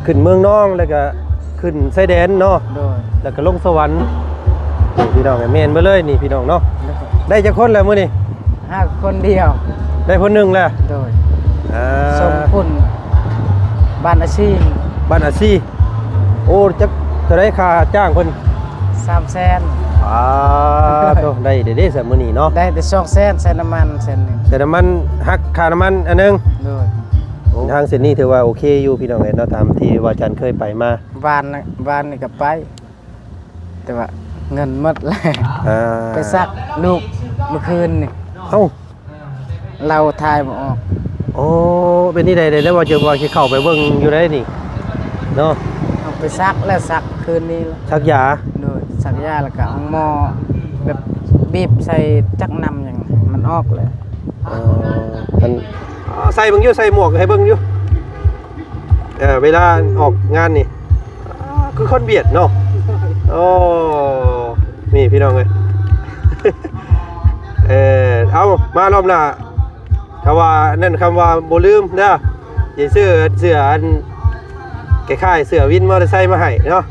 ຂຶ້ນເມືອງນອງ ແລ້ວກະຂຶ້ນຊາຍແດນເນາະ ໂດຍ ແລ້ວກະລົງສະຫວັນ. ນີ້ພີ່ນ້ອງ ແມ່ນເບິດເລີຍນີ້ພີ່ນ້ອງເນາະ. ໂດຍ ໄດ້ຈັກຄົນແລ້ວມື້ນີ້? ຫາຄົນດຽວ. ໄດ້ຄົນໜຶ່ງແລ້ວ. ໂດຍ ອ່າ ສົ່ງພຸ້ນ ບ້ານອາຊີ ບ້ານອາຊີ. ໂອ້ ຈັກເທົ່າໃດຄ່າຈ້າງເພິ່ນ? ສາມແສນ. ອ່າ ໂຕ ໄດ້ເດ້ໆ ຊັ້ນມື້ນີ້ເນາະ. ໄດ້ແຕ່ສອງແສນ ໃສ່ນ້ຳມັນແສນໜຶ່ງ. ໃສ່ນ້ຳມັນ ຫັກຄ່ານ້ຳມັນອັນໜຶ່ງ. ໂດຍ ໂອ້ ທາງເສັ້ນນີ້ຖືວ່າໂອເຄຢູ່ພີ່ນ້ອງເອີຍເນາະ ຕາມທີ່ວ່າຈັນເຄີຍໄປມາ. ວານ ວານນີ້ກໍໄປ ແຕ່ວ່າເງິນໝົດແລ້ວ. ອ່າ ໄປສັກລູກມື້ຄືນນີ້. ເອົ້າ ເລົາຖ່າຍບໍ່ອອກ. ໂອ້ ເປັນນີ້ໄດ້ ໄດ້ ໄດ້ວ່າຈະ ວ່າຊິເຂົ້າໄປເບິ່ງຢູ່ໄດ໋ນີ້ເນາະ. ເອົາໄປສັກແລ້ວ ສັກຄືນນີ້ແລ້ວ ສັກຢາ. ໂດຍ ສັກຢາແລ້ວກໍເອົາໝໍ້ແບບບີບໃສ່ຈັກນ້ຳຫຍັງ ມັນອອກແລ້ວ. ເອີ ອັນ ໃສ່ເບິ່ງຢູ່ ໃສ່ໝວກໃຫ້ເບິ່ງຢູ່ ເອີ ເວລາອອກງານນີ້. ຄືຄົນຫວຽດເນາະ. ໂອ້ ນີ້ພີ່ນ້ອງເອີຍ ເອີ ເອົາ ມາລອບໜ້າ ຄຳວ່ານັ້ນ ຄຳວ່າບໍ່ລືມເດີ ຊິຊື້ເສື້ອອັນຄ້າຍໆ ເສື້ອວິນມໍເຕີໄຊມາໃຫ້ເນາະ.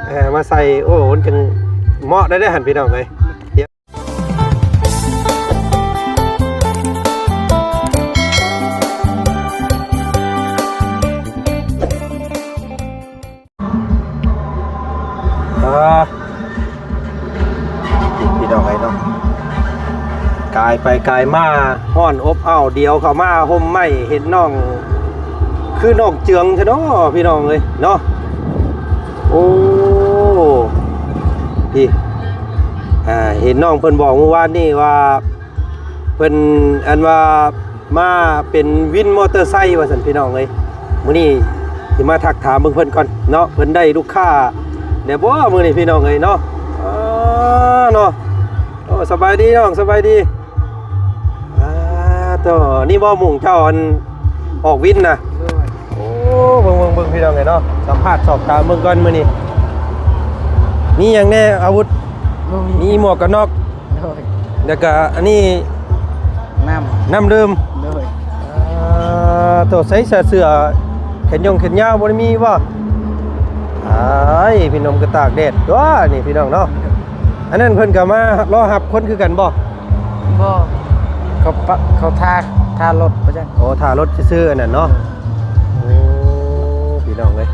ເອີ ມາໃສ່ ໂອ້ ມັນຈັ່ງເໝາະໄດ້ເດ້ຫັ້ນ ພີ່ນ້ອງເອີຍ. ອ່າ ພີ່ນ້ອງເອີຍເນາະ ກາຍໄປກາຍມາ ຮ້ອນອົບອ້າວ ດຽວເຂົ້າມາຮົ່ມໄມ້ ເຫັນນ້ອງ ຄືນ້ອງເຈືອງແທ້ເນາະ ພີ່ນ້ອງເອີຍເນາະ. ໂອ້ ນີ້ ອ່າ ເຫັນນ້ອງເພິ່ນບອກມື້ວານນີ້ວ່າ ເພິ່ນອັນວ່າມາເປັນວິນມໍເຕີໄຊວ່າຊັ້ນ ພີ່ນ້ອງເອີຍ. ມື້ນີ້ຊິມາທັກຖາມເບິ່ງເພິ່ນກ່ອນເນາະ ເພິ່ນໄດ້ລູກຄ້າແລ້ວບໍ່ມື້ນີ້ ພີ່ນ້ອງເອີຍເນາະ. ອ່າ ເນາະ ໂອ້ ສະບາຍດີນ້ອງ ສະບາຍດີ. ອ່າ ໂຕ ນີ້ບໍ່ມຸງເຈົ້າອັນອອກວິນນະ? ໂດຍ ໂອ້ ເບິ່ງ ເບິ່ງ ເບິ່ງ ພີ່ນ້ອງເອີຍເນາະ ສຳພາດສອບຖາມເບິ່ງກ່ອນມື້ນີ້ ມີຫຍັງແດ່ອາວຸດ? ບໍ່ມີ ມີໝວກກັນນັອກ. ໂດຍ ແລ້ວກະອັນນີ້ ນ້ຳ ນ້ຳດື່ມ. ໂດຍ ອ່າ ໂຕ ໃສ່ເສື້ອແຂນຍົງແຂນຍາວບໍ່ໄດ້ມີບໍ່? ອ້າຍ ພີ່ນ້ອງ ກະຕາກແດດຕົວະນີ້ ພີ່ນ້ອງເນາະ. ອັນນັ້ນເພິ່ນກະມາລໍຮັບຄົນຄືກັນບໍ່? ບໍ່ ເຂົາປະ ເຂົາຖ້າ ຖ້າລົດວ່າຊັ້ນ. ໂອ້ ຖ້າລົດຊື່ໆ ອັນນັ້ນເນາະ. ໂອ້ ພີ່ນ້ອງເອີຍ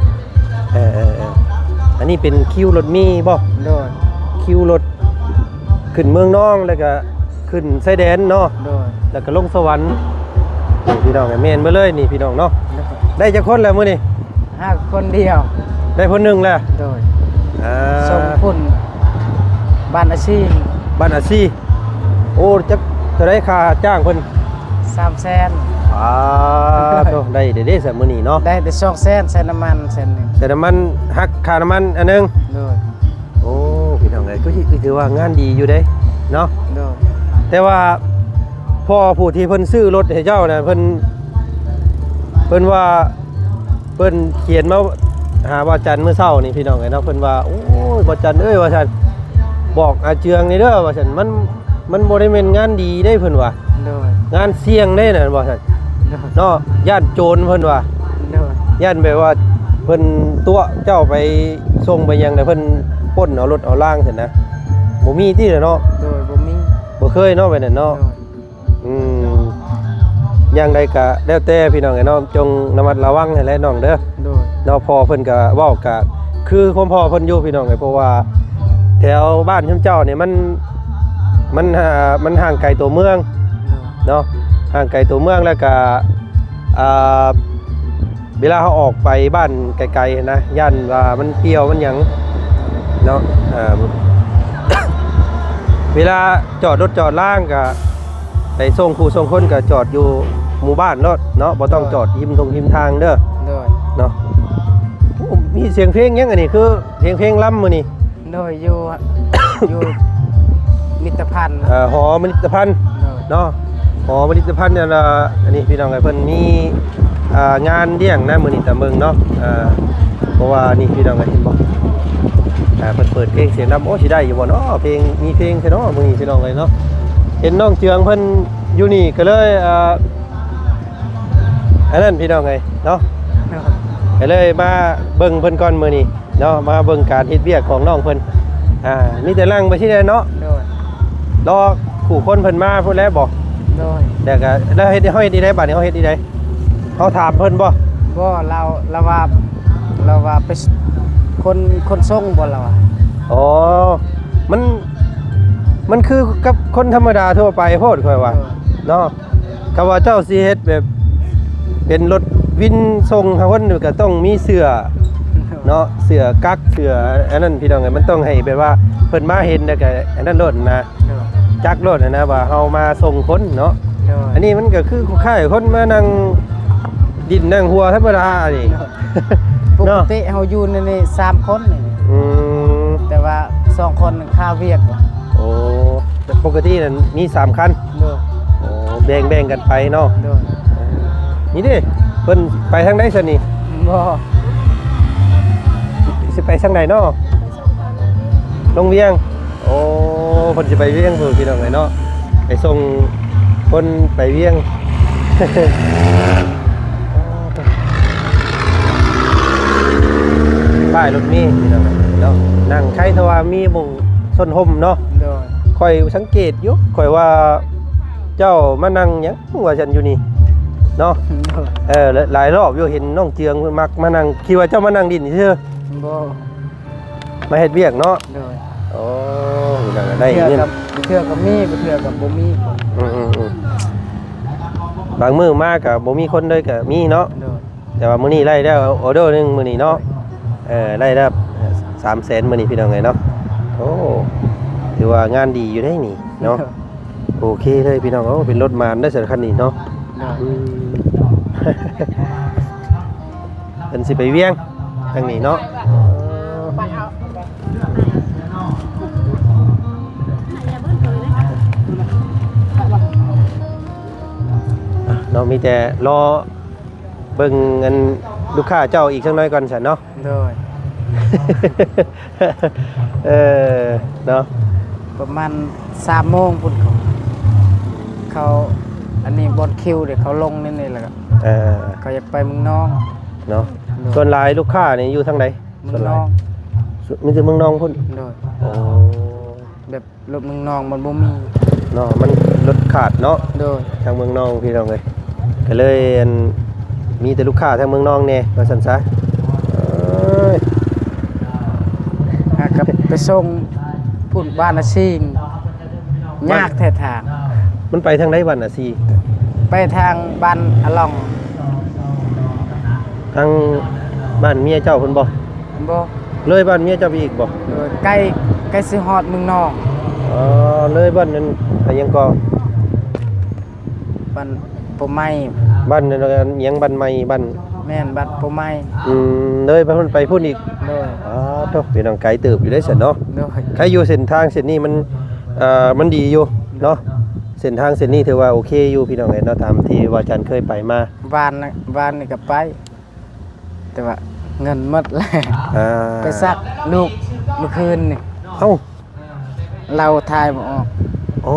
ເອີໆໆ ອັນນີ້ເປັນຄິວລົດເມບໍ່? ໂດຍ ຄິວລົດຂຶ້ນເມືອງນອງ ແລ້ວກະຂຶ້ນຊາຍແດນເນາະ. ໂດຍ ແລ້ວກະລົງສະຫວັນ. ນີ້ພີ່ນ້ອງ ແມ່ນເບິດເລີຍນີ້ພີ່ນ້ອງເນາະ. ໂດຍ ໄດ້ຈັກຄົນແລ້ວມື້ນີ້? ຫາຄົນດຽວ. ໄດ້ຄົນໜຶ່ງແລ້ວ. ໂດຍ ອ່າ ສົ່ງພຸ້ນ ບ້ານອາຊີ ບ້ານອາຊີ. ໂອ້ ຈັກເທົ່າໃດຄ່າຈ້າງເພິ່ນ? ສາມແສນ. ອ່າ ໂຕ ໄດ້ເດ້ໆ ຊັ້ນມື້ນີ້ເນາະ. ໄດ້ແຕ່ສອງແສນ ໃສ່ນ້ຳມັນແສນໜຶ່ງ. ໃສ່ນ້ຳມັນ ຫັກຄ່ານ້ຳມັນອັນໜຶ່ງ. ໂດຍ ໂອ້ ພີ່ນ້ອງເອີຍ ກໍຖືວ່າງານດີຢູ່ເດ້ເນາະ. ໂດຍ ແຕ່ວ່າພໍ່ຜູ້ທີ່ເພິ່ນຊື້ລົດໃຫ້ເຈົ້ານະ ເພິ່ນ ເພິ່ນວ່າ ເພິ່ນຂຽນມາຫາບ່າວຈັນມື້ເຊົ້ານີ້ພີ່ນ້ອງເອີຍເນາະ ເພິ່ນວ່າ ໂອ້ຍ ບ່າວຈັນເອີຍ ວ່າຊັ້ນ ບອກອາເຈືອງນີ້ເດີ ວ່າຊັ້ນ ມັນ ມັນບໍ່ໄດ້ແມ່ນງານດີເດ້ ເພິ່ນວ່າ. ໂດຍ ງານສ່ຽງເດ້ນັ້ນ ວ່າຊັ້ນ. ໂດຍ ເນາະ ຢ້ານໂຈນ ເພິ່ນວ່າ. ໂດຍ ຢ້ານແບບວ່າເພິ່ນຕົວະເຈົ້າໄປສົ່ງໄປຫຍັງ ແລ້ວເພິ່ນປຸ້ນເອົາລົດເອົາລາງຊັ້ນນະ. ບໍ່ມີຕິລະເນາະ? ໂດຍ ບໍ່ມີ ບໍ່ເຄີຍເນາະ ແບບນັ້ນເນາະ. ໂດຍ ອືມ ຢ່າງໃດກະແລ້ວແຕ່ພີ່ນ້ອງເອີຍເນາະ ຈົ່ງລະມັດລະວັງຫັ້ນແຫຼະນ້ອງເດີ. ໂດຍ ເນາະ ພໍ່ເພິ່ນກະເວົ້າກະຄືຄວາມພໍ່ເພິ່ນຢູ່ພີ່ນ້ອງເອີຍ ເພາະວ່າແຖວບ້ານຊຸມເຈົ້ານີ້ມັນ ມັນ ອ່າ ມັນຫ່າງໄກຕົວເມືອງ. ໂດຍ ເນາະ ຫ່າງໄກຕົວເມືອງ ແລ້ວກະ ອ່າ ເວລາເຮົາອອກໄປບ້ານໄກໆ ນະ ຢ້ານວ່າມັນປ່ຽວມັນຫຍັງເນາະ. ເອີ ເວລາຈອດລົດຈອດລາງກະ ໄປສົ່ງຄູ່ສົ່ງຄົນກໍຈອດຢູ່ໝູ່ບ້ານໂລດເນາະ ບໍ່ຕ້ອງ ໂດຍ ຈອດຮິມທົ່ງຣິມທາງເດີ. ໂດຍ ເນາະ ໂອ້ ມີສຽງເພງຫຍັງອັນນີ້ ຄືສຽງເພງລຳມື້ນີ້? ໂດຍ ຢູ່ ຢູ່ມິດຕະພັນ ເອີ ຫໍມິດຕະພັນ ໂດຍ ເນາະ ຫໍມິດຕະພັນ ອັນ ອັນນີ້ພີ່ນ້ອງເອີຍ ເພິ່ນມີ ອ່າ ງານລ້ຽງນະມື້ນີ້ ຕາມເບິ່ງເນາະ. ອ່າ ເພາະວ່ານີ້ພີ່ນ້ອງເອີຍ ເຫັນບໍ່ ອ່າ ເພິ່ນເປີດເພງສຽງດັງ ໂອ້ ຊິໄດ້ຢູ່ບໍ່ເນາະ ເພງ ມີເພງແທ້ເນາະມື້ນີ້ພີ່ນ້ອງເອີຍເນາະ. ເຫັນນ້ອງເຈືອງເພິ່ນຢູ່ນີ້ກໍເລີຍ ອ່າ ອັນນັ້ນພີ່ນ້ອງເອີຍເນາະ ໂດຍ ກໍເລີຍມາເບິ່ງເພິ່ນກ່ອນມື້ນີ້ເນາະ ມາເບິ່ງການເຮັດວຽກຂອງນ້ອງເພິ່ນ. ອ່າ ມີແຕ່ນັ່ງໄປຊີ້ແຫຼະເນາະ. ໂດຍ. ລໍຄູ່ຄົນເພິ່ນມາພຸ້ນແຫຼະບໍ? ໂດຍ. ແລ້ວກໍ ແລ້ວເຮັດ ເຮົາເຮັດອີ່ໃດບາດນີ້ ເຮົາເຮັດອີ່ໃດ? ເຮົາຖາມເພິ່ນບໍ? ບໍ່ ລາວ ລາວວ່າ ລາວວ່າໄປ ຄົນ ຄົນສົ່ງບໍລາວວ່າ. ອໍ ມັນ ມັນຄືກັບຄົນທຳມະດາທົ່ວໄປໂພດ ຂ້ອຍວ່າ. ໂດຍ. ເນາະ ຄຳວ່າເຈົ້າຊິເຮັດແບບເປັນລົດວິນສົ່ງຫາຄົນນີ້ ກໍຕ້ອງມີເສື້ອເນາະ ເສື້ອກັກ ເສື້ອອັນນັ້ນ ພີ່ນ້ອງເອີຍ. ມັນຕ້ອງໃຫ້ແບບວ່າເພິ່ນມາເຫັນແລ້ວກໍອັນນັ້ນໂລດນະ ໂດຍ ຈັກໂລດນະ ວ່າເຮົາມາສົ່ງຄົນເນາະ. ໂດຍ. ອັນນີ້ມັນກໍຄືຄ້າຍໆຄົນມານັ່ງດິນນັ່ງຫົວທຳມະດານີ້ ໂດຍ. ປົກກະຕິເຮົາຢູ່ໃນນີ້ສາມຄົນນີ້. ອືມ. ແຕ່ວ່າສອງຄົນນັ້ນຄາວຽກ. ໂອ້ ແຕ່ປົກກະຕິນັ້ນມີສາມຄັນ. ໂດຍ. ໂອ້ ແບ່ງໆກັນໄປເນາະ. ໂດຍ. ນີ້ເດ້ ເພິ່ນໄປທາງໃດຊັ້ນນີ້? ບໍ່ ຊິໄປທາງໃດເນາະ? ລົງວຽງ. ໂອ້ ເພິ່ນຊິໄປວຽງພຸ້ນ ພີ່ນ້ອງເອີຍເນາະ ໄປສົ່ງຄົນໄປວຽງ. ປ້າຍລົດເມ ພີ່ນ້ອງເອີຍເນາະ ນັ່ງໄຄ ເພາະວ່າມີໝ່ອງຊົນຮົ່ມເນາະ. ໂດຍ. ຂ້ອຍສັງເກດຢູ່ ຂ້ອຍວ່າເຈົ້າມານັ່ງຫຍັງວ່າຊັ້ນຢູ່ນີ້ເນາະ. ໂດຍ. ເອີ ຫຼາຍ ຫຼາຍຮອບຢູ່ ເຫັນນ້ອງເຈືອງເພິ່ນມັກມານັ່ງ ຄິດວ່າເຈົ້າມານັ່ງຫຼິ້ນຊື່. ບໍ່. ມາເຮັດວຽກເນາະ. ໂດຍ. ໂອ້ ໄດ້ເງິນ ບາງເທື່ອກໍມີ ບາງເທື່ອກໍບໍ່ມີ. ອືມໆໆ ບາງມື້ມາກໍບໍ່ມີຄົນເລີຍກໍມີເນາະ. ໂດຍ. ແຕ່ວ່າມື້ນີ້ໄດ້ແລ້ວອໍເດີໜຶ່ງມື້ນີ້ເນາະ. ໂດຍ. ເອີ ໄດ້ແລ້ວສາມແສນມື້ນີ້ ພີ່ນ້ອງເອີຍເນາະ. ໂອ້ ຖືວ່າງານດີຢູ່ເດ້ນີ້ເນາະ. ໂດຍ. ໂອເຄເລີຍ ພີ່ນ້ອງ. ໂອ້ ເປັນລົດໝານໄດ້ສຳຄັນນີ້ເນາະ. ໂດຍ. ອືມ ເພິ່ນຊິໄປວຽງທາງນີ້ເນາະ. ເນາະ ມີແຕ່ລໍເບິ່ງອັນລູກຄ້າເຈົ້າອີກຈັກໜ້ອຍກ່ອນຊັ້ນເນາະ. ໂດຍ. ເອີ ເນາະ ປະມານສາມໂມງພຸ້ນ ເຂົາ ເຂົາ ອັນນີ້ບ່ອນຄິວເດ້ ເຂົາລົງໃນນີ້ແລ້ວກໍ ເອີ ເຂົາຢາກໄປເມືອງນອງເນາະ. ໂດຍ. ສ່ວນຫຼາຍລູກຄ້ານີ້ຢູ່ທາງໃດ? ເມືອງນອງ. ສ່ວນຫຼາຍ ມີແຕ່ເມືອງນອງພຸ້ນ. ໂດຍ. ໂອ້ ແບບ ລົດເມືອງນອງມັນບໍ່ມີເນາະ ມັນລົດຂາດເນາະ. ໂດຍ. ທາງເມືອງນອງ ພີ່ນ້ອງເອີຍ ກໍເລີຍອັນ ມີແຕ່ລູກຄ້າທາງເມືອງນອງແດ່ວ່າຊັ້ນຊະ. ເອີຍ ຫາກັບໄປສົ່ງພຸ້ນບ້ານນາຊີງ ມັນຍາກແທ້ທາງ. ມັນໄປທາງໃດບ້ານນາຊີ? ໄປທາງບ້ານອະລ່ອງ. ທາງບ້ານເມຍເຈົ້າພຸ້ນບໍ່? ບໍ່. ເລີຍບ້ານເມຍເຈົ້າໄປອີກບໍ່? ເລີຍ ໃກ້ ໃກ້ຊິຮອດເມືອງນອງ. ອໍ ເລີຍບ້ານນັ້ນ ຫຍັງເກາະ? ບ້ານໂພໄມ້. ບ້ານນັ້ນຫຍັງ ບ້ານໃໝ່ ບ້ານ ແມ່ນ ບ້ານໂພໄມ້. ອືມ ເລີຍໄປພຸ້ນ ໄປພຸ້ນອີກ. ໂດຍ. ອໍ ໂທ້ ພີ່ນ້ອງ ໄກເຕີບຢູ່ເດ້ຊັ້ນເນາະ. ໂດຍ. ໃຄຢູ່ເສັ້ນທາງເສັ້ນນີ້ມັນ ເອີ ມັນດີຢູ່ເນາະ. ເສັ້ນທາງເສັ້ນນີ້ຖືວ່າໂອເຄຢູ່ ພີ່ນ້ອງເອີຍເນາະ ຕາມທີ່ວ່າຈັນເຄີຍໄປມາ. ວານ ວານນີ້ກໍໄປ ແຕ່ວ່າເງິນໝົດແລ້ວ. ອ່າ ໄປສັກລູກມື້ຄືນນີ້. ເອົ້າ ເຮົາຖ່າຍບໍ່ອອກ. ໂອ້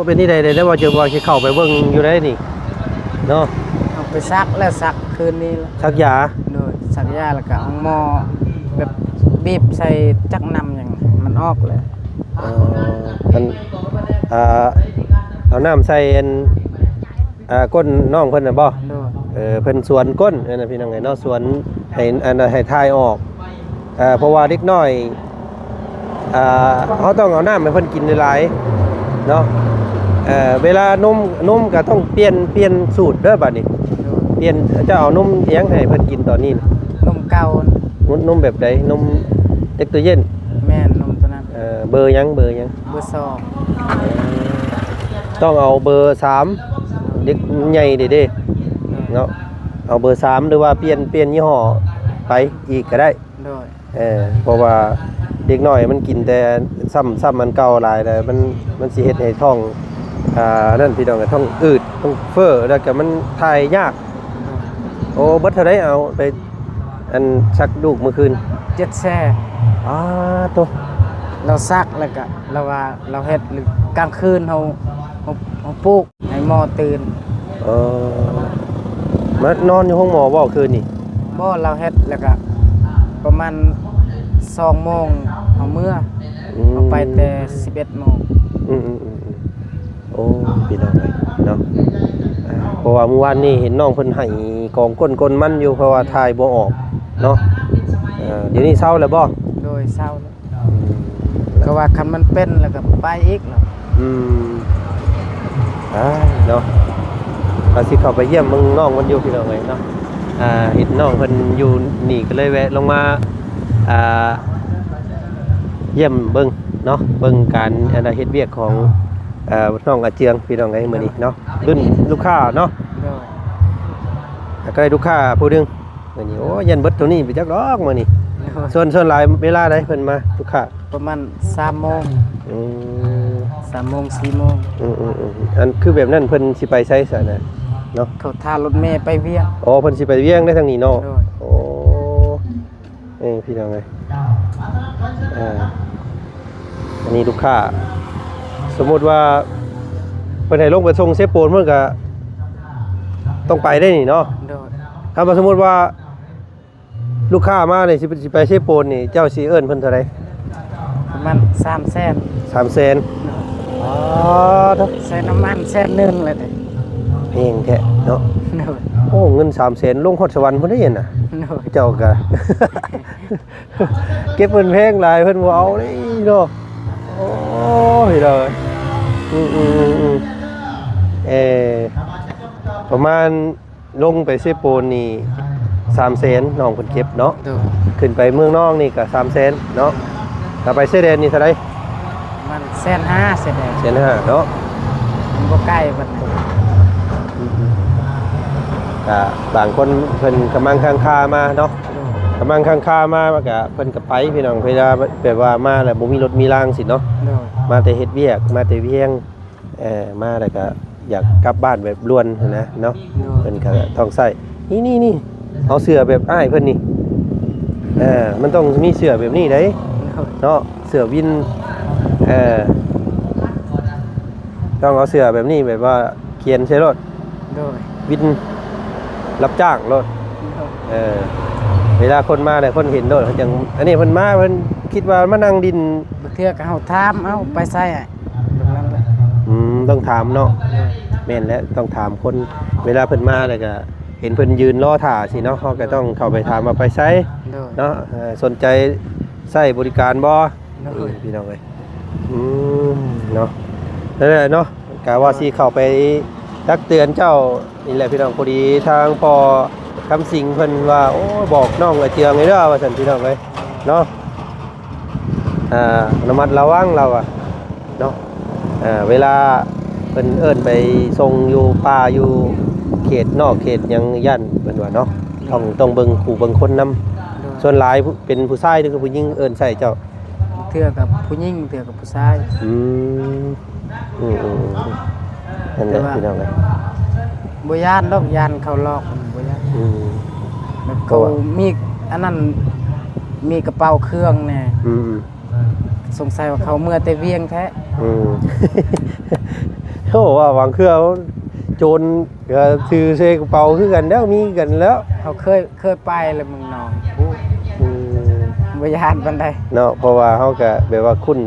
ເປັນທີ່ໃດໄດ້ ໄດ້ວ່າຈະ ວ່າຊິເຂົ້າໄປເບິ່ງຢູ່ໃດນີ້ເນາະ. ເອົາໄປສັກແລ້ວ ສັກຄືນນີ້ແລ້ວ ສັກຢາ. ໂດຍ. ສັກຢາແລ້ວກໍເອົາໝໍແບບບີບໃສ່ຈັກນ້ຳຫຍັງ ມັນອອກແລ້ວ. ເອີ ອັນ ອ່າ ເອົານ້ຳໃສ່ອັນ ອ່າ ກົ້ນນ້ອງເພິ່ນນະບໍ່? ໂດຍ. ເອີ ເພິ່ນສວນກົ້ນນັ້ນນະ ພີ່ນ້ອງເອີຍເນາະ ສວນໃຫ້ ອັນ ໃຫ້ຖ່າຍອອກ. ເອີ ເພາະວ່າເດັກນ້ອຍ ອ່າ ເຮົາຕ້ອງເອົານ້ຳໃຫ້ເພິ່ນກິນຫຼາຍໆເນາະ. ເອີ ເວລານົມ ນົມກໍຕ້ອງປ່ຽນ ປ່ຽນສູດເດີບາດນີ້. ໂດຍ. ປ່ຽນ ເຈົ້າເອົານົມອີຫຍັງໃຫ້ເພິ່ນກິນຕອນນີ້? ນົມເກົ່າ. ນົມ ນົມແບບໃດ? ນົມເລັກໂຕເຢັນ? ແມ່ນ ນົມໂຕນັ້ນ. ເອີ ເບີຫຍັງ ເບີຫຍັງ? ເບີສອງ. ຕ້ອງເອົາເບີສາມ ເດັກໃຫຍ່ເດ້ ເນາະ ເອົາເບີສາມ ຫຼືວ່າປ່ຽນ ປ່ຽນຍີ່ຫໍ້ໄປອີກກໍໄດ້. ໂດຍ. ເອີ ເພາະວ່າເດັກນ້ອຍມັນກິນແຕ່ຊ້ຳ ຊ້ຳອັນເກົ່າຫຼາຍແລ້ວ ມັນ ມັນຊິເຮັດໃຫ້ທ້ອງ ອ່າ ນັ້ນ ພີ່ນ້ອງ ທ້ອງອືດ ທ້ອງເຟີ້ ແລ້ວກໍມັນຖ່າຍຍາກ. ໂອ້ ເບິດເທົ່າໃດ ເອົາໄປ ອັນ ສັກລູກມື້ຄືນ? ເຈັດແສນ. ອ້າ ໂຕ ລາວສັກແລ້ວກະ ລາວວ່າລາວເຮັດ ກາງຄືນເຮົາ ເຮົາ ເຮົາປູກໃຫ້ໝໍຕື່ນ. ເອີ ມານອນຢູ່ໂຮງໝໍບໍ່ຄືນນີ້? ບໍ່ ລາວເຮັດແລ້ວກະປະມານສອງໂມງເຮົາເມືອ. ອືມ ເຮົາໄປແຕ່ສິບເອັດໂມງ. ອືມໆໆໆ ໂອ້ ພີ່ນ້ອງເອີຍເນາະ. ອ່າ ເພາະວ່າມື້ວານນີ້ເຫັນນ້ອງເພິ່ນໄຫ້ກອງກົ້ນກົນມັນຢູ່ ເພາະວ່າຖ່າຍບໍ່ອອກເນາະ. ເອີ ດຽວນີ້ເຊົາແລ້ວບໍ່? ໂດຍ ເຊົາແລ້ວ. ອືມ ກໍວ່າຄັນມັນເປັນແລ້ວກໍໄປອີກເນາະ. ອືມ ອ່າ ເນາະ ກໍຊິເຂົ້າໄປຢ້ຽມເບິ່ງນ້ອງເພິ່ນຢູ່ ພີ່ນ້ອງເອີຍເນາະ. ອ່າ ເຫັນນ້ອງເພິ່ນຢູ່ນີ້ກໍເລີຍແວະລົງມາ ອ່າ ຢ້ຽມເບິ່ງເນາະ ເບິ່ງການ ອັນນ່າ ເຮັດວຽກຂອງ ເອີ ນ້ອງອາເຈືອງ ພີ່ນ້ອງເອີຍ ມື້ນີ້ເນາະ. ລຸ້ນລູກຄ້າເນາະ. ໂດຍ ກໍໄດ້ລູກຄ້າຜູ້ໜຶ່ງ ມື້ນີ້. ໂອ້ ຢ້ານເບິດໂຕນີ້ໄປຈັກດອກມື້ນີ້. ໂດຍ ສ່ວນ ສ່ວນຫຼາຍເວລາໃດເພິ່ນມາ ລູກຄ້າ? ປະມານສາມໂມງ. ອືມ ສາມໂມງ ສີ່ໂມງ. ອືມໆໆ ອັນຄືແບບນັ້ນເພິ່ນຊິໄປໃສຊະນະເນາະ? ເຂົາຖ້າລົດເມໄປວຽງ. ອໍ ເພິ່ນຊິໄປວຽງໄດ້ທາງນີ້ເນາະ. ໂດຍ ໂອ້ ເອີ ພີ່ນ້ອງເອີຍ ເອີ ອັນນີ້ລູກຄ້າ ສົມມຸດວ່າເພິ່ນໃຫ້ລົງໄປສົ່ງເຊໂປນ ເພິ່ນກະຕ້ອງໄປໄດ້ນີ້ເນາະ. ໂດຍ ຄັນວ່າສົມມຸດວ່າລູກຄ້າມານີ້ ຊິ ຊິໄປເຊໂປນນີ້ ເຈົ້າຊິເອີ້ນເພິ່ນເທົ່າໃດ? ປະມານສາມແສນ. ສາມແສນ. ອໍ ໂທ້ ໃສ່ນ້ຳມັນແສນໜຶ່ງແລ້ວເດ້. ແພງແທ້ເນາະ. ໂດຍ ໂອ້ ເງິນສາມແສນ ລົງຮອດສະຫວັນພຸ້ນເດ້ນະ. ໂດຍ ເຈົ້າກະ ເກັບເງິນແພງຫຼາຍ ເພິ່ນບໍ່ເອົາເດ້ເນາະ. ໂອ້ຍ ເດີ ອືມໆໆ ເອີ ປະມານ ລົງໄປເຊໂປນນີ້ສາມແສນ ນ້ອງເພິ່ນເກັບເນາະ. ໂດຍ ຂຶ້ນໄປເມືອງນອງນີ້ກໍສາມແສນເນາະ. ຖ້າໄປຊາຍແດນນີ້ເທົ່າໃດ? ປະມານແສນຫ້າ ຊາຍແດນ. ແສນຫ້າເນາະ. ມັນບໍ່ໄກປານໃດ. ອືມໆ ກະບາງຄົນເພິ່ນກຳລັງຄ້າງຄາມາເນາະ. ໂດຍ ກຳລັງຄ້າງຄາມາ ມັນກະ ເພິ່ນກະໄປ ພີ່ນ້ອງ. ເວລາແບບວ່າມາແລ້ວບໍ່ມີລົດມີລາງຊີ້ເນາະ. ໂດຍ ມາແຕ່ເຮັດວຽກ ມາແຕ່ວຽງ ເອີ ມາແລ້ວກໍຢາກກັບບ້ານແບບດ່ວນຫັ້ນນະເນາະ. ໂດຍ ເພິ່ນກໍຕ້ອງໃຊ້ ນີ້ໆໆ ເອົາເສື້ອແບບອ້າຍເພິ່ນນີ້ ເອີ ມັນຕ້ອງມີເສື້ອແບບນີ້ໄດ໋ ໂດຍ ເນາະ. ເສື້ອວິນ ເອີ ຕ້ອງເອົາເສື້ອແບບນີ້ ແບບວ່າຂຽນໃສ່ໂລດ. ໂດຍ ວິນ ຮັບຈ້າງໂລດ. ໂດຍ ເອີ ເວລາຄົນມາແລ້ວຄົນເຫັນໂລດ ເຂົາຈັ່ງ ອັນນີ້ເພິ່ນມາ ເພິ່ນຄິດວ່າມານັ່ງດິນ. ບາງເທື່ອກໍເຮົາຖາມ ເອົາ ໄປໃສ ແບບນັ້ນແຫຼະ. ອືມ ຕ້ອງຖາມເນາະ. ໂດຍ ແມ່ນແຫຼະ ຕ້ອງຖາມຄົນ ເວລາເພິ່ນມາແລ້ວກໍເຫັນເພິ່ນຢືນລໍຖ້າຊີ້ເນາະ ເຮົາກໍຕ້ອງເຂົ້າໄປຖາມວ່າໄປໃສ. ໂດຍ ເນາະ ເອີ ສົນໃຈໃຊ້ບໍລິການບໍ່? ໂດຍ ເອີ ພີ່ນ້ອງເອີຍ ອືມ ເນາະ ນັ້ນແຫຼະເນາະ ກະວ່າຊິເຂົ້າໄປຕັກເຕືອນເຈົ້ານີ້ແຫຼະ ພີ່ນ້ອງ. ພໍດີທາງພໍ່ຄຳສິງເພິ່ນວ່າ ໂອ້ ບອກນ້ອງອາເຈືອງເດີ ວ່າຊັ້ນ ພີ່ນ້ອງເອີຍເນາະ. ອ່າ ລະມັດລະວັງລາວວ່າເນາະ. ອ່າ ເວລາເພິ່ນເອີ້ນໄປສົ່ງຢູ່ປ່າຢູ່ເຂດນອກເຂດຫຍັງ ຢ້ານເພິ່ນວ່າເນາະ ຕ້ອງ ຕ້ອງເບິ່ງຄູ່ເບິ່ງຄົນນຳ. ໂດຍ ສ່ວນຫຼາຍເປັນຜູ້ຊາຍ ຫຼື ຜູ້ຍິງເອີ້ນໃສ່ເຈົ້າ? ບາງເທື່ອກໍຜູ້ຍິງ ບາງເທື່ອກໍຜູ້ຊາຍ. ອືມ ອືມໆໆ ນັ້ນແຫຼະ ແຕ່ວ່າ ພີ່ນ້ອງເອີຍ ບໍ່ຢ້ານດອກ ຢ້ານເຂົາຫຼອກ ບໍ່ຢ້ານ. ອືມ ແບບເຂົາ ເຂົາມີອັນນັ້ນ ມີກະເປົາເຄື່ອງແດ່. ອືມ ສົງໄສວ່າເຂົາເມືອແຕ່ວຽງແທ້. ອືມ ໂອ້ ວ່າບາງເທື່ອໂຈນກໍຖືໃສ່ກະເປົາຄືກັນແລ້ວ ມີກັນແລ້ວ. ເຮົາເຄີຍ ເຄີຍໄປແລ້ວເມືອງນອງ ອືມ ບໍ່ຢ້ານປານໃດເນາະ ເພາະວ່າເຮົາກະແບບວ່າຄຸ້ນ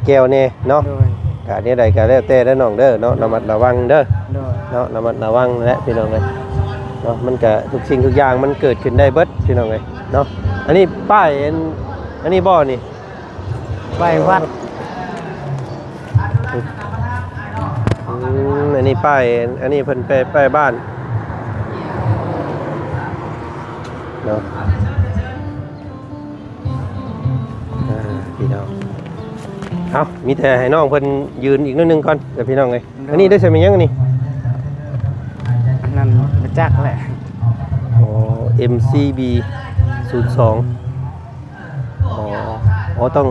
ແກ່ວແດ່ເນາະ. ໂດຍ ກະແນວໃດກະແລ້ວແຕ່ເດີນ້ອງເດີເນາະ ລະມັດລະວັງເດີ. ໂດຍ ເນາະ ລະມັດລະວັງແຫຼະ ພີ່ນ້ອງເອີຍເນາະ. ມັນກະທຸກສິ່ງທຸກຢ່າງມັນເກີດຂຶ້ນໄດ້ເບິດ ພີ່ນ້ອງເອີຍເນາະ. ອັນນີ້ປ້າຍ ອັນ ອັນນີ້ບໍ່ນີ້? ໄປວັດ. ອືມ ອັນນີ້ປ້າຍ ອັນນີ້ເພິ່ນໄປ ໄປບ້ານເນາະ. ອ່າ ພີ່ນ້ອງ ເອົາ ມີແຕ່ໃຫ້ນ້ອງເພິ່ນຢືນອີກໜ້ອຍໜຶ່ງກ່ອນເດີ ພີ່ນ້ອງເອີຍ. ໂດຍ ອັນນີ້ໄດ້ໃສ່ແມ່ນຫຍັງອັນນີ້? ອັນນັ້ນບໍ່ຈັກແຫຼະ. ອໍ ເອັມຊີບີ ສູນສອງ. ອໍ ອໍ ຕ້ອງ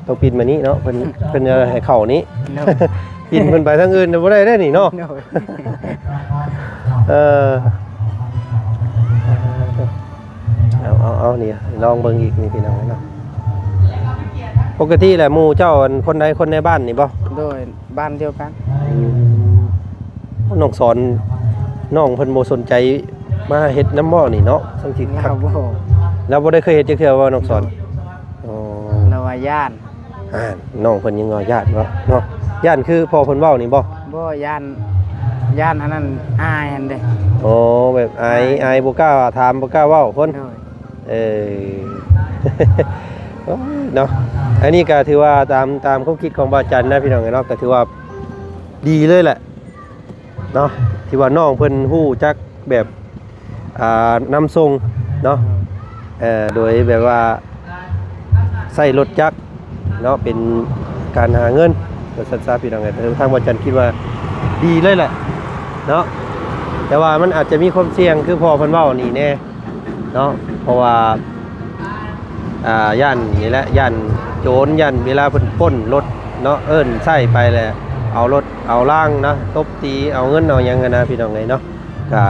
ຕ້ອງປິ່ນມານີ້ເນາະ ເພິ່ນ ເພິ່ນຈະໃຫ້ເຂົ້ານີ້. ໂດຍ ປິ່ນເພິ່ນໄປທາງອື່ນບໍ່ໄດ້ເດ້ນີ້ເນາະ. ໂດຍ ເອີ ເອົາ ເອົາ ເອົາ ນີ້ລອງເບິ່ງອີກນີ້ ພີ່ນ້ອງເນາະ. ປົກກະຕິແຫຼະ ໝູ່ເຈົ້າ ອັນ ຄົນໃດ ຄົນໃນບ້ານນີ້ບໍ່? ໂດຍ ບ້ານດຽວກັນ. ອືມ ນ້ອງສອນ ນ້ອງເພິ່ນບໍ່ສົນໃຈ ມາເຮັດນຳບໍ່ນີ້ເນາະ? ຈັ່ງຊິ ລາວບໍ່ ລາວບໍ່ໄດ້ເຄີຍເຮັດຈັກເທື່ອບໍ່ ນ້ອງສອນ? ອໍ ລາວວ່າຢ້ານ. ອ່າ ນ້ອງເພິ່ນຍັງວ່າຢ້ານເນາະ ເນາະ ຢ້ານຄືພໍ່ເພິ່ນເວົ້ານີ້ບໍ່? ບໍ່ ຢ້ານ ຢ້ານອັນນັ້ນ ອາຍຫັ້ນເດ້. ອໍ ແບບອາຍ ອາຍ ອາຍບໍ່ກ້າຖາມ ບໍ່ກ້າເວົ້າເພິ່ນ. ໂດຍ. ເອີ ໂອ້ຍເນາະ ອັນນີ້ກໍຖືວ່າຕາມ ຕາມຄວາມຄິດຂອງບ່າວຈັນນະ ພີ່ນ້ອງເອີຍເນາະ ກໍຖືວ່າດີເລີຍແຫຼະເນາະ ທີ່ວ່ານ້ອງເພິ່ນຮູ້ຈັກແບບ ອ່າ ນຳສົ່ງເນາະ ເອີ ໂດຍແບບວ່າໃຊ້ລົດຈັກເນາະ ເປັນການຫາເງິນ ວ່າຊັ້ນຊະ ພີ່ນ້ອງເອີຍ. ທາງບ່າວຈັນຄິດວ່າດີເລີຍແຫຼະເນາະ ແຕ່ວ່າມັນອາດຈະມີຄວາມສ່ຽງ ຄືພໍ່ເພິ່ນເວົ້ານີ້ແດ່ ເນາະ ເພາະວ່າ ອ່າ ຢ້ານນີ້ແຫຼະ ຢ້ານໂຈນ ຢ້ານເວລາເພິ່ນປຸ້ນລົດເນາະ ເອີ້ນໃຊ້ໄປແລ້ວ ເອົາລົດເອົາລາງເນາະ ຕົບຕີເອົາເງິນເອົາຫຍັງຫັ້ນນະ ພີ່ນ້ອງເອີຍເນາະ. ກະ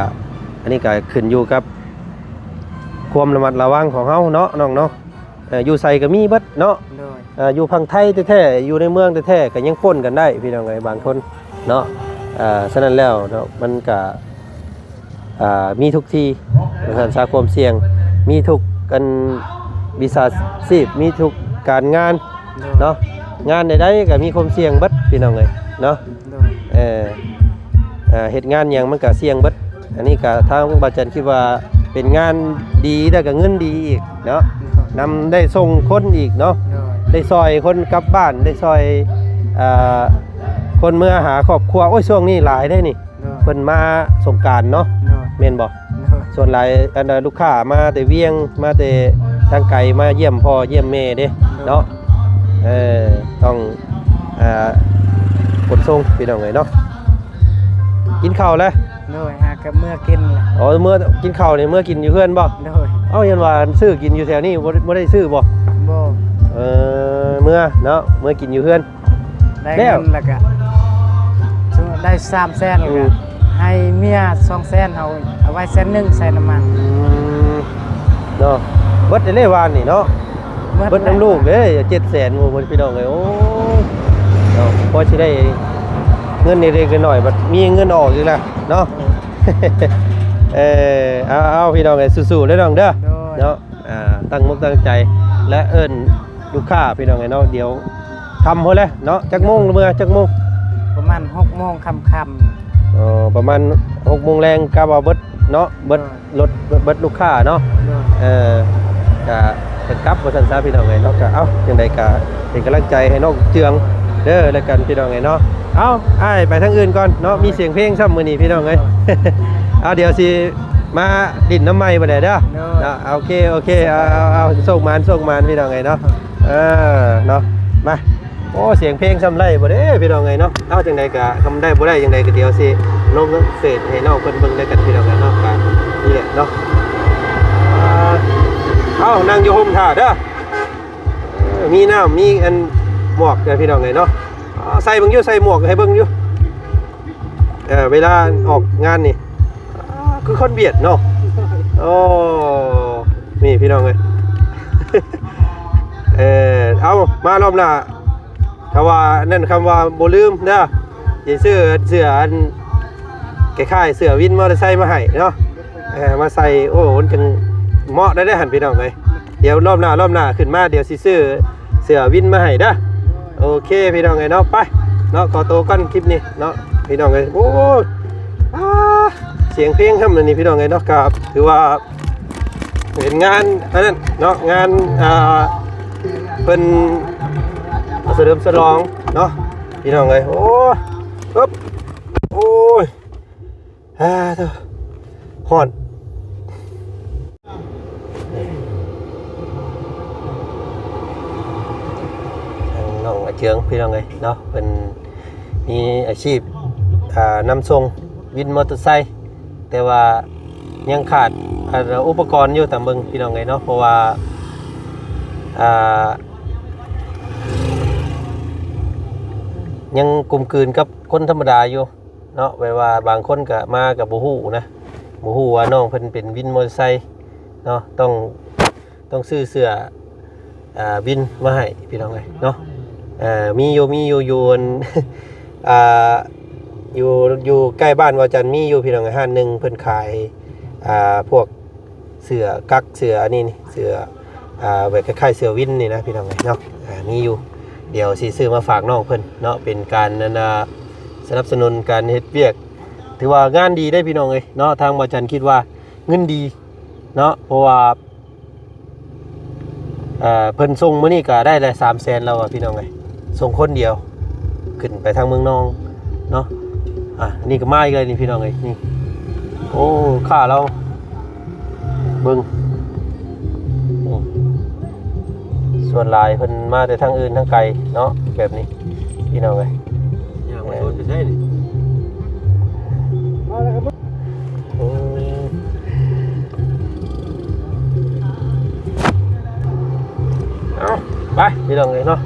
ອັນນີ້ກະຂຶ້ນຢູ່ກັບຄວາມລະມັດລະວັງຂອງເຮົາເນາະ ນ້ອງເນາະ. ເອີ ຢູ່ໃສກໍມີເບິດເນາະ. ໂດຍ. ເອີ ຢູ່ຝັ່ງໄທແທ້ໆ ຢູ່ໃນເມືອງແທ້ໆ ກໍຍັງປົນກັນໄດ້ ພີ່ນ້ອງເອີຍ ບາງຄົນເນາະ. ເອີ ສະນັ້ນແລ້ວເນາະ ມັນກະ ອ່າ ມີທຸກທີ່ ວ່າຊັ້ນຊະ ຄວາມສ່ຽງ ມີທຸກອັນ ວິຊາຊີບ ມີທຸກການງານ ໂດຍ ເນາະ ງານໃດໆກໍມີຄວາມສ່ຽງເບິດ ພີ່ນ້ອງເອີຍເນາະ. ໂດຍ. ເອີ ເຮັດງານຫຍັງມັນກໍສ່ຽງເບິດ. ອັນນີ້ກໍທາງບ່າວຈັນຄິດວ່າເປັນງານດີ ແລ້ວກໍເງິນດີອີກເນາະ ໂດຍ ນຳໄດ້ສົ່ງຄົນອີກເນາະ ໂດຍ ໄດ້ຊ່ອຍຄົນກັບບ້ານ ໄດ້ຊ່ອຍ ເອີ ຄົນເມືອຫາຄອບຄົວ. ໂອ້ຍ ຊ່ວງນີ້ຫຼາຍເດ້ນີ້ ໂດຍ ເພິ່ນມາສົງການເນາະ ໂດຍ ແມ່ນບໍ່? ໂດຍ. ສ່ວນຫຼາຍອັນ ລູກຄ້າມາແຕ່ວຽງ ມາແຕ່ທາງໄກ ມາຢ້ຽມພໍ່ຢ້ຽມແມ່ເດ້ ໂດຍ ເນາະ. ເອີ ຕ້ອງ ອ່າ ຂົນສົ່ງ ພີ່ນ້ອງເອີຍເນາະ. ກິນເຂົ້າແລ້ວ? ໂດຍ ຫາກັບເມືອກິນແຫຼະ. ອໍ ເມືອກິນເຂົ້ານີ້ ເມືອກິນຢູ່ເຮືອນບໍ່? ໂດຍ. ເອົ້າ ຍັນວ່າຊື້ກິນຢູ່ແຖວນີ້ ບໍ່ ບໍ່ໄດ້ຊື້ບໍ່? ບໍ່. ເອີ ເມືອເນາະ ເມືອກິນຢູ່ເຮືອນ. ໄດ້ເງິນແລ້ວ ແລ້ວກໍໄດ້ສາມແສນ ແລ້ວກໍ ອືມ ໃຫ້ເມຍສອງແສນ ເຮົາເອົາໄວ້ແສນໜຶ່ງໃສ່ນ້ຳມັນ. ອືມ ເນາະ ເບິດເດ້ວານນີ້ເນາະ ເບິດ ເບິດນຳລູກເດ້ ເຈັດແສນ ໂອ້ ພີ່ນ້ອງເອີຍ. ໂອ້ ເນາະ ພໍຊິໄດ້ເງິນເລັກໆນ້ອຍໆ ບັດມີເງິນອອກອີກແລ້ວເນາະ. ເອີ ເອີ ເອົາໆ ພີ່ນ້ອງເອີຍ ສູ້ໆເດີນ້ອງເດີ ໂດຍ ເນາະ. ອ່າ ຕັ້ງອົກຕັ້ງໃຈ ແລະ ເອີ້ນລູກຄ້າ ພີ່ນ້ອງເອີຍເນາະ. ດຽວຄ່ຳພຸ້ນແຫຼະເນາະ. ຈັກໂມງເມືອ ຈັກໂມງ? ປະມານຫົກໂມງຄ່ຳໆ. ອໍ ປະມານຫົກໂມງແລງ ກະວ່າເບິດເນາະ ເບິດ ໂດຍ ລົດ ເບິດລູກຄ້າເນາະ. ໂດຍ. ເອີ ກະ ກະກັບວ່າຊັ້ນຊະ ພີ່ນ້ອງເອີຍເນາະ. ກະ ເອົ້າ ຈັ່ງໃດກະເປັນກຳລັງໃຈໃຫ້ນ້ອງເຈືອງເດີ ແລ້ວກັນ ພີ່ນ້ອງເອີຍເນາະ. ເອົ້າ ອ້າຍໄປທາງອື່ນກ່ອນເນາະ ມີສຽງເພງຊ້ຳມື້ນີ້ ພີ່ນ້ອງເອີຍ. ເອົາ ດຽວຊິ ມາຫຼິ້ນນຳໃໝ່ບັດໃດເດີ. ໂດຍ. ເນາະ ໂອເຄ ໂອເຄ ເອົາ ເອົາ ເອົາ ໂຊກໝານ ໂຊກໝານ ພີ່ນ້ອງເອີຍເນາະ. ເອີ ເນາະ ມາ ໂອ້ ສຽງເພງຊ້ຳໄລ່ບໍ່ເດ້ ພີ່ນ້ອງເອີຍເນາະ. ເອົາ ຈັ່ງໃດກະ ຄຳໄດ້ບໍ່ໄດ້ຈັ່ງໃດກະ ດຽວຊິລົງເຟສໃຫ້ນ້ອງເພິ່ນເບິ່ງແລ້ວກັນ ພີ່ນ້ອງເອີຍເນາະ. ກະນີ້ແຫຼະເນາະ. ເອົາ ນັ່ງຢູ່ຮົ່ມຖ້າເດີ. ເອີ ມີນ້ຳ ມີອັນໝວກເດີ ພີ່ນ້ອງເອີຍເນາະ. ເອົາ ໃສ່ເບິ່ງຢູ່ ໃສ່ໝວກໃຫ້ເບິ່ງຢູ່. ເອີ ເວລາອອກງານນີ້ ຄືຄົນຫວຽດເນາະ. ໂອ້ ນີ້ພີ່ນ້ອງເອີຍ. ເອີ ເອົາ ມາລອບໜ້າ ຖ້າວ່ານັ້ນ ຄຳວ່າບໍ່ລືມເດີ ຊິຊື້ເສື້ອອັນ ຄ້າຍໆເສື້ອວິນມໍເຕີໄຊມາໃຫ້ເນາະ. ເອີ ມາໃສ່ ໂອ້ ມັນຈັ່ງເໝາະໄດ້ເດ້ຫັ້ນ ພີ່ນ້ອງເອີຍ. ດຽວລອບໜ້າ ລອບໜ້າຂຶ້ນມາ ດຽວຊິຊື້ເສື້ອວິນມາໃຫ້ເດີ. ໂອເຄ ພີ່ນ້ອງເອີຍເນາະ. ໄປເນາະ ຂໍໂຕກ່ອນຄລິບນີ້ເນາະ ພີ່ນ້ອງເອີຍ. ໂອ້ ອາ ສຽງເພງຊ້ຳອັນນີ້ ພີ່ນ້ອງເອີຍເນາະ. ກໍຖືວ່າເປັນງານອັນນັ້ນເນາະ ງານ ອ່າ ເພິ່ນສະເຫຼີມສະຫຼອງເນາະ ພີ່ນ້ອງເອີຍ. ໂອ້ ອຶບ ໂອ້ຍ ອາ ໂທ້ ຮ້ອນ. ທາງນ້ອງອາເຈືອງ ພີ່ນ້ອງເອີຍເນາະ ເພິ່ນມີອາຊີບ ອ່າ ນຳສົ່ງວິນມໍເຕີໄຊ ແຕ່ວ່າຍັງຂາດ ອ່າ ອຸປະກອນຢູ່ ຕາມເບິ່ງ ພີ່ນ້ອງເອີຍເນາະ. ເພາະວ່າ ອ່າ ຍັງກົມກືນກັບຄົນທຳມະດາຢູ່ ເນາະ ແບບວ່າບາງຄົນກະມາກະບໍ່ຮູ້ນະ ບໍ່ຮູ້ວ່ານ້ອງເພິ່ນເປັນວິນມໍເຕີໄຊເນາະ. ຕ້ອງ ຕ້ອງຊື້ເສື້ອ ອ່າ ວິນມາໃຫ້ ພີ່ນ້ອງເອີຍເນາະ. ເອີ ມີຢູ່ ມີຢູ່ ຢູ່ອັນ ອ່າ ຢູ່ ຢູ່ໃກ້ບ້ານວາຈັນມີຢູ່ ພີ່ນ້ອງເອີຍ. ຮ້ານໜຶ່ງເພິ່ນຂາຍ ອ່າ ພວກເສື້ອກັກ ເສື້ອອັນນີ້ນີ້ ເສື້ອ ອ່າ ແບບຄ້າຍໆເສື້ອວິນນີ້ນະ ພີ່ນ້ອງເອີຍເນາະ. ອ່າ ມີຢູ່ ດຽວຊິຊື້ມາຝາກນ້ອງເພິ່ນເນາະ ເປັນການ ອັນນ່າ ສະໜັບສະໜູນການເຮັດວຽກ. ຖືວ່າງານດີເດ້ ພີ່ນ້ອງເອີຍເນາະ. ທາງບ່າວຈັນຄິດວ່າເງິນດີເນາະ ເພາະວ່າ ເອີ ເພິ່ນສົ່ງມື້ນີ້ກໍໄດ້ແຫຼະ ສາມແສນແລ້ວວ່າ ພີ່ນ້ອງເອີຍ. ສົ່ງຄົນດຽວ ຂຶ້ນໄປທາງເມືອງນອງເນາະ. ອ່າ ນີ້ກໍມາອີກແລ້ວນີ້ ພີ່ນ້ອງເອີຍ. ນີ້ ໂອ້ ຄ້າລາວ ເບິ່ງ ນີ້ ສ່ວນຫຼາຍເພິ່ນມາແຕ່ທາງອື່ນທາງໄກເນາະ ແບບນີ້ ພີ່ນ້ອງເອີຍ. ຍ່າງມາຊົນໄປໃສນີ້? ໂອ້ ເອົາ ໄປ ພີ່ນ້ອງເອີຍເນາະ.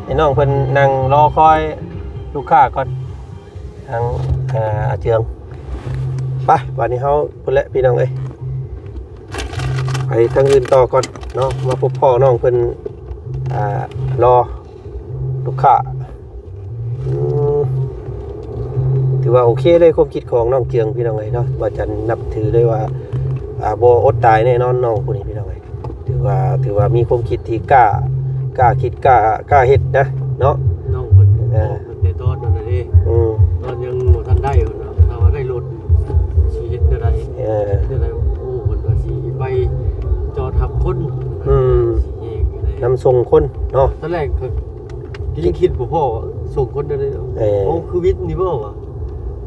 ໃຫ້ນ້ອງເພິ່ນນັ່ງລໍຄອຍລູກຄ້າກ່ອນ ທາງ ເອີ ອາເຈືອງ. ໄປ ບາດນີ້ເຮົາພຸ້ນແຫຼະ ພີ່ນ້ອງເອີຍ ໄປທາງອື່ນຕໍ່ກ່ອນເນາະ. ມາພົບພໍ້ນ້ອງເພິ່ນ ອ່າ ລໍລູກຄ້າ. ອືມ ຖືວ່າໂອເຄເລີຍ ຄວາມຄິດຂອງນ້ອງເຈືອງ ພີ່ນ້ອງເອີຍເນາະ. ບ່າວຈັນນັບຖືເລີຍວ່າ ອ່າ ບໍ່ອົດຕາຍແນ່ນອນ ນ້ອງຜູ້ນີ້ ພີ່ນ້ອງເອີຍ. ຖືວ່າ ຖືວ່າມີຄວາມຄິດທີ່ກ້າ ກ້າຄິດ ກ້າ ກ້າເຮັດນະເນາະ. ນ້ອງເພິ່ນ ເອີ ບອກຕັ້ງແຕ່ຕອນນັ້ນນະເດ້ ອືມ ຕອນຍັງບໍ່ທັນໄດ້ພຸ້ນນະ ຖ້າວ່າໄດ້ລົດຊິເຮັດແນວໃດ ເອີ ແນວໃດ. ໂອ້ ເພິ່ນວ່າຊິໄປຈອດຮັບຄົນ ອືມ ຊິເຮັດແນວໃດ ນຳສົ່ງຄົນເນາະ. ຕອນແລກກໍ ກໍຍັງຄິດບໍ່ພໍວ່າສົ່ງຄົນໄດ້ເນາະ. ເອີ ໂອ້ ຄືວິດນີ້ບໍ່ວະ?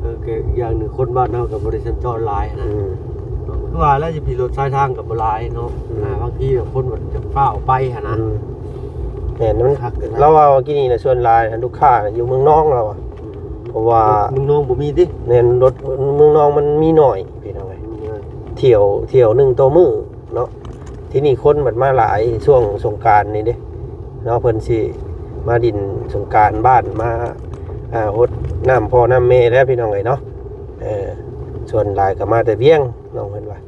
ເອີ ກໍອີກຢ່າງໜຶ່ງ ຄົນບ້ານເຮົາກໍບໍ່ໄດ້ສັນຈອນຫຼາຍຫັ້ນນະ. ອືມ ຄືວ່າແລ້ວ ຢູ່ພີ້ລົດສາຍທາງກໍບໍ່ຫຼາຍເນາະ. ອືມ ອ່າ ບາງທີແບບຄົນມັນຈະຟ້າວໄປຫັ້ນນະ. ອືມ ແມ່ນ ມັນ ລາວວ່າເມື່ອກີ້ນີ້ນະ ສ່ວນຫຼາຍລູກຄ້າຢູ່ເມືອງນອງລາວວ່າ. ອືມ ເພາະວ່າເມືອງນອງບໍ່ມີຕິ? ແມ່ນ ລົດເມືອງນອງມັນມີໜ້ອຍ ພີ່ນ້ອງເອີຍ. ອືມ ຖ້ຽວ ຖ້ຽວໜຶ່ງຕໍ່ມື້ເນາະ. ທີນີ້ຄົນມັນມາຫຼາຍຊ່ວງສົງການນີ້ເດ້ເນາະ ເພິ່ນຊິມາຫຼິ້ນສົງການບ້ານ ມາ ອ່າ ຫົດນ້ຳພໍ່ນ້ຳແມ່ແຫຼະ ພີ່ນ້ອງເອີຍເນາະ. ເອີ ສ່ວນຫຼາຍກໍມາແຕ່ວຽງ ນ້ອງເພິ່ນວ່າ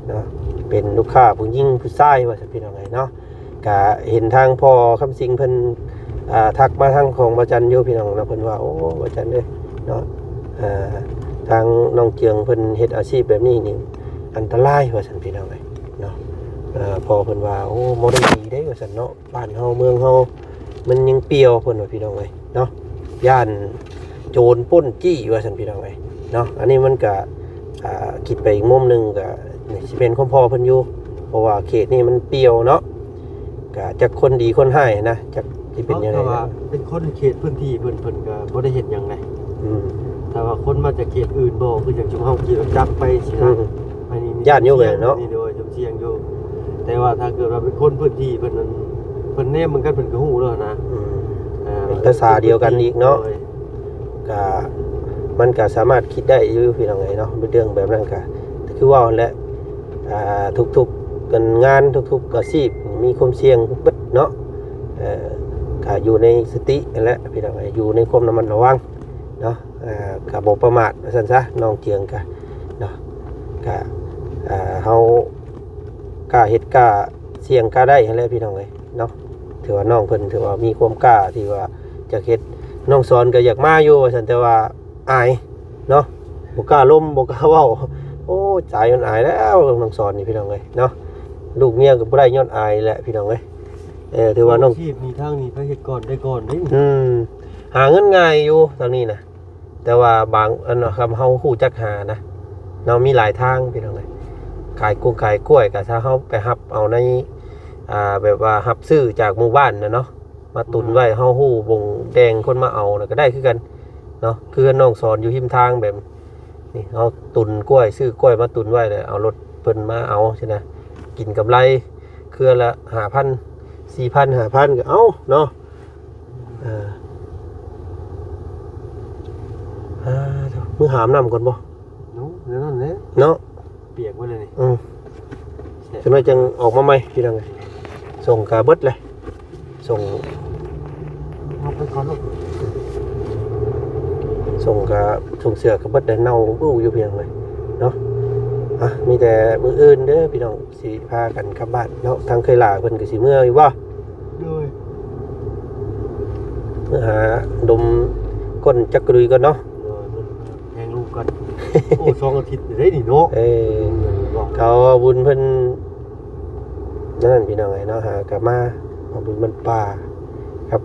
ເນາະ ເປັນລູກຄ້າຜູ້ຍິງຜູ້ຊາຍວ່າຊັ້ນ ພີ່ນ້ອງເອີຍເນາະ. ກະເຫັນທາງພໍ່ຄຳສິງເພິ່ນ ອ່າ ທັກມາທາງຂອງບ່າວຈັນຢູ່ ພີ່ນ້ອງເນາະ. ເພິ່ນວ່າ ໂອ້ ບ່າວຈັນເອີຍເນາະ ອ່າ ທາງນ້ອງເຈືອງເພິ່ນເຮັດອາຊີບແບບນີ້ນີ້ ອັນຕະລາຍວ່າຊັ້ນ ພີ່ນ້ອງເອີຍເນາະ. ເອີ ພໍ່ເພິ່ນວ່າ ໂອ້ ບໍ່ໄດ້ດີເດ້ວ່າຊັ້ນເນາະ ບ້ານເຮົາເມືອງເຮົາມັນຍັງປ່ຽວ ເພິ່ນວ່າ ພີ່ນ້ອງເອີຍເນາະ. ຢ້ານໂຈນປຸ້ນຈີ້ວ່າຊັ້ນ ພີ່ນ້ອງເອີຍເນາະ. ອັນນີ້ມັນກະ ອ່າ ຄິດໄປອີກມຸມໜຶ່ງກະຊິແມ່ນຄວາມພໍ່ເພິ່ນຢູ່ ເພາະວ່າເຂດນີ້ມັນປ່ຽວເນາະ. ກະຈັກຄົນດີຄົນຮ້າຍນະ ຈັກຊິເປັນຈັ່ງໃດ. ເພາະວ່າເປັນຄົນເຂດພື້ນທີ່ເພິ່ນ ເພິ່ນກໍບໍ່ໄດ້ເຮັດຫຍັງໃດ. ອືມ ຖ້າວ່າຄົນມາຈາກເຂດອື່ນບໍ່ ຄືຈັ່ງຊຸມເຮົາຂີ່ລົດຈັກໄປຊີ້ນະ. ອືມ ອັນນີ້ຢ້ານຢູ່ເລີຍເນາະ. ນີ້ໂດຍ ສົມສ່ຽງຢູ່ ແຕ່ວ່າຖ້າເກີດວ່າເປັນຄົນພື້ນທີ່ເພິ່ນນັ້ນ ເພິ່ນແນມເບິ່ງກັນເພິ່ນກໍຮູ້ແລ້ວນະ. ອືມ ເປັນພາສາດຽວກັນອີກເນາະ. ໂດຍ ກະ ມັນກະສາມາດຄິດໄດ້ຢູ່ ພີ່ນ້ອງເອີຍເນາະ. ເລື່ອງແບບນັ້ນກະຄືເວົ້າຫັ້ນແຫຼະ ອ່າ ທຸກໆ ການງານ ທຸກໆ ອາຊີບມີຄວາມສ່ຽງເບິດເນາະ. ເອີ ກະຢູ່ໃນສະຕິຫັ້ນແຫຼະ ພີ່ນ້ອງເອີຍ ຢູ່ໃນຄວາມລະມັດລະວັງເນາະ. ເອີ ກະບໍ່ປະໝາດວ່າຊັ້ນຊະ ນ້ອງເຈືອງກະເນາະ. ກະ ເອີ ເຮົາກ້າເຮັດ ກ້າສ່ຽງ ກ້າໄດ້ຫັ້ນແຫຼະ ພີ່ນ້ອງເອີຍເນາະ. ຖືວ່ານ້ອງເພິ່ນຖືວ່າມີຄວາມກ້າທີ່ວ່າຢາກເຮັດ. ນ້ອງສອນກໍຢາກມາຢູ່ວ່າຊັ້ນ ແຕ່ວ່າອາຍເນາະ ບໍ່ກ້າລົມ ບໍ່ກ້າເວົ້າ. ໂອ້ ຕາຍຍ້ອນອາຍແລ້ວ ນ້ອງສອນນີ້ ພີ່ນ້ອງເອີຍເນາະ. ລູກເມຍກໍບໍ່ໄດ້ຍ້ອນອາຍແຫຼະ ພີ່ນ້ອງເອີຍ. ເອີ ຖືວ່ານ້ອງ ອາຊີບນີ້ ທາງນີ້ໄປເຮັດກ່ອນໄດ້ກ່ອນເດ້. ອືມ ຫາເງິນງ່າຍຢູ່ທາງນີ້ນະ ແຕ່ວ່າບາງອັນນະ ຄຳເຮົາຮູ້ຈັກຫານະ ເຮົາມີຫຼາຍທາງ ພີ່ນ້ອງເອີຍ. ຂາຍກົງຂາຍກ້ວຍ ກໍຖ້າເຮົາໄປຮັບເອົາໃນ ອ່າ ແບບວ່າຮັບຊື້ຈາກໝູ່ບ້ານນະເນາະ ມາຕຸນໄວ້ ເຮົາຮູ້ບົ່ງແຕ່ງຄົນມາເອົານະ ກໍໄດ້ຄືກັນເນາະ. ຄືນ້ອງສອນຢູ່ຮິມທາງແບບນີ້ ເຮົາຕຸນກ້ວຍ ຊື້ກ້ວຍມາຕຸນໄວ້ ແລ້ວເອົາລົດເພິ່ນມາເອົາຊີ້ນະ ກິນກຳໄລເຄືອລະຫ້າພັນ ສີ່ພັນ ຫ້າພັນ ກໍເອົາເນາະ. ເອີ ອ່າ ມື້ຫາມນ້ຳກ່ອນບໍ່? ເນາະ ແນວນັ້ນແຫຼະເນາະ ປຽກໝົດເລີຍນີ້. ອືມ ຈັກໜ້ອຍຈັ່ງອອກມາໃໝ່ ພີ່ນ້ອງເອີຍ. ສົ່ງກະເບິດເລີຍ ສົ່ງ ເອົາໄປກ່ອນເນາະ ສົ່ງກະ ສົ່ງເສື້ອກະເບິດເລີຍ ເນົ່າເບິ່ງຢູ່ ພີ່ນ້ອງເອີຍເນາະ. ອ່ະ ມີແຕ່ມື້ອື່ນເດີ ພີ່ນ້ອງ ຊິພາກັນກັບບ້ານເນາະ. ທາງເອື້ອຍຫຼ້າເພິ່ນກໍຊິເມືອຢູ່ບໍ່? ໂດຍ ເມືອຫາດົມກົ້ນຈັກກະດຸຍກ່ອນເນາະ. ໂດຍ ເພິ່ນແຮງລູກກ່ອນ. ໂອ້ ສອງອາທິດເດ້ນີ້ເນາະ. ເອີ ເອົາບຸນເພິ່ນນັ້ນພີ່ນ້ອງເອີຍເນາະ ຫາກະມາເອົາບຸນບັ້ນປ່າກັບ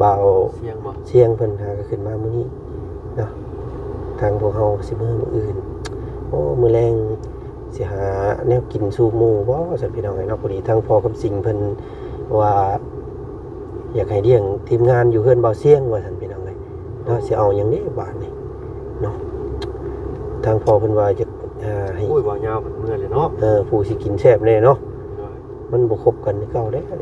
ບ່າວ ຊຽງບໍ່ ຊຽງເພິ່ນຫາກະຂຶ້ນມາມື້ນີ້ເນາະ ທາງພວກເຮົາຊິມື້ມື້ອື່ນ ໂອ້ ມື້ແລງຊິຫາແນວກິນສູ່ໝູ່ບໍ່ ວ່າຊັ້ນພີ່ນ້ອງເອີຍເນາະ ພໍດີທາງພໍ່ຄຳສິງເພິ່ນວ່າ ຢາກໃຫ້ລ້ຽງທີມງານຢູ່ເຮືອນບ່າວຊຽງວ່າຊັ້ນພີ່ນ້ອງເອີຍເນາະ ຊິເອົາຫຍັງເດ້ບາດນີ້ເນາະ ທາງພໍ່ເພິ່ນວ່າຢາກ ເອີ ໃຫ້ ໂອ້ຍ ບ່າວຍາວເພິ່ນເມື່ອຍເລີຍເນາະ ເອີ ຜູ້ຊິກິນແຊບແນ່ເນາະ ໂດຍ ມັນບໍ່ຄົບກັນຄືເກົ່າເດ້ ເຮັດ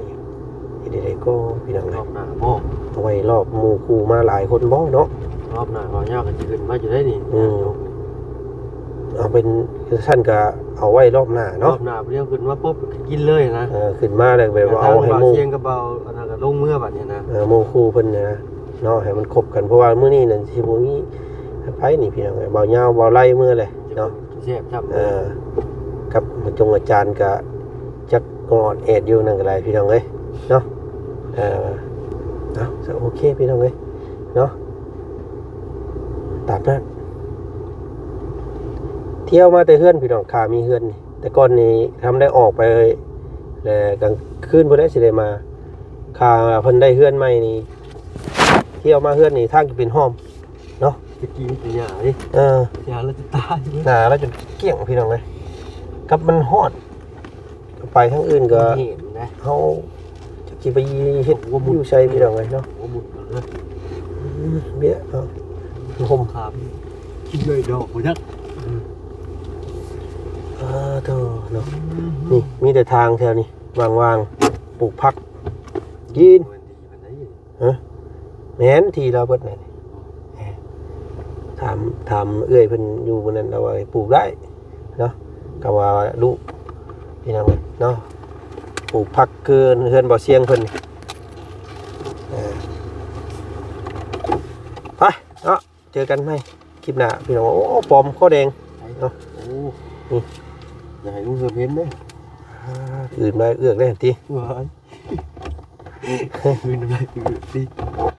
ໃດໆກໍພີ່ນ້ອງເອີຍ ຮອບໜ້າບໍ່ ເອົາໄວ້ຮອບໝູ່ຄູ່ມາຫຼາຍຄົນບໍ່ເນາະ ຮອບໜ້າບ່າວຍາວກໍຊິຂຶ້ນມາຢູ່ໄດ໋ນີ້ ອືມ ເອົາເປັນຊັ້ນກະເອົາໄວ້ຮອບໜ້າເນາະ ຮອບໜ້າເພິ່ນຂຶ້ນມາປຸບກໍກິນເລີຍນະ ເອີ ຂຶ້ນມາແລ້ວແບບວ່າເອົາໃຫ້ໝູ່ ຊຽງກັບບ່າວອັນນັ້ນກໍລົງເມືອບາດນີ້ນະ ເອີ ໝູ່ຄູ່ເພິ່ນນະເນາະ ໃຫ້ມັນຄົບກັນ ເພາະວ່າມື້ນີ້ນັ້ນຊິບໍ່ມີໃຜນີ້ພີ່ນ້ອງເອີຍ ບ່າວຍາວ ບ່າວໄລເມືອແຫຼະເນາະ ແຊບຊ້ຳ ເອີ ກັບອາຈົງອາຈານກະຈັກອອດແອດຢູ່ນັ້ນກໍໄດ້ພີ່ນ້ອງເອີຍເນາະ ເອີ ເອົາ ໂອເຄພີ່ນ້ອງເອີຍເນາະ ຕາມນັ້ນ ທ່ຽວມາແຕ່ເຮືອນພີ່ນ້ອງ ຂ້າມີເຮືອນນີ້ ແຕ່ກ່ອນນີ້ທຳໄດ້ອອກໄປ ແລະກາງຄືນພຸ້ນແຫຼະຊິໄດ້ມາ ຂ້າເພິ່ນໄດ້ເຮືອນໃໝ່ນີ້ ທ່ຽວມາເຮືອນນີ້ທາງຈະເປັນຮ່ອມເນາະ ຕະກີ້ມີແຕ່ຫຍ້າເດ້ ເອີ ຫຍ້າລະຈະຕາຍ ໜ້າລະຈົນກ້ຽງພີ່ນ້ອງເອີຍ ກັບມັນຮ້ອນ ໄປທາງອື່ນກໍ ມັນເຫັນນະ ເຮົາຈັກຊິໄປເຮັດຢູ່ໃສພີ່ນ້ອງເອີຍເນາະ ຫົວໝຸນເລີຍ ອືມ ເບຍເນາະ ລົມ ຂາມ ກິນດ້ວຍດອກບໍ່ຈັກ ອືມ ເອີ ໂທ້ເນາະ ອືມ ນີ້ມີແຕ່ທາງແຖວນີ້ວ່າງໆ ປູກຜັກກິນ ບໍ່ແມ່ນທີ່ເພິ່ນໄດ້ ຮະ ແມ່ນທີ່ລາວເບິດນັ້ນ ຖາມ ຖາມເອື້ອຍເພິ່ນຢູ່ມື້ນັ້ນ ລາວວ່າປູກໄດ້ເນາະ ກໍວ່າດຸພີ່ນ້ອງເນາະ ປູກຜັກຄືເຮືອນບ່າວຊຽງເພິ່ນ ເອີ ໄປເນາະ ເຈີກັນໃໝ່ຄລິບໜ້າພີ່ນ້ອງ ໂອ້ ປອມຄໍແດງເນາະ ໂອ້ ນີ້ ຢ່າໃຫ້ລຸງເຮືອເຫັນເດ້ ອາ ອື່ນມາເອື້ອກແລ້ວຕິ ວ້າຍ ຄືນຳລາຍຄືນຕິ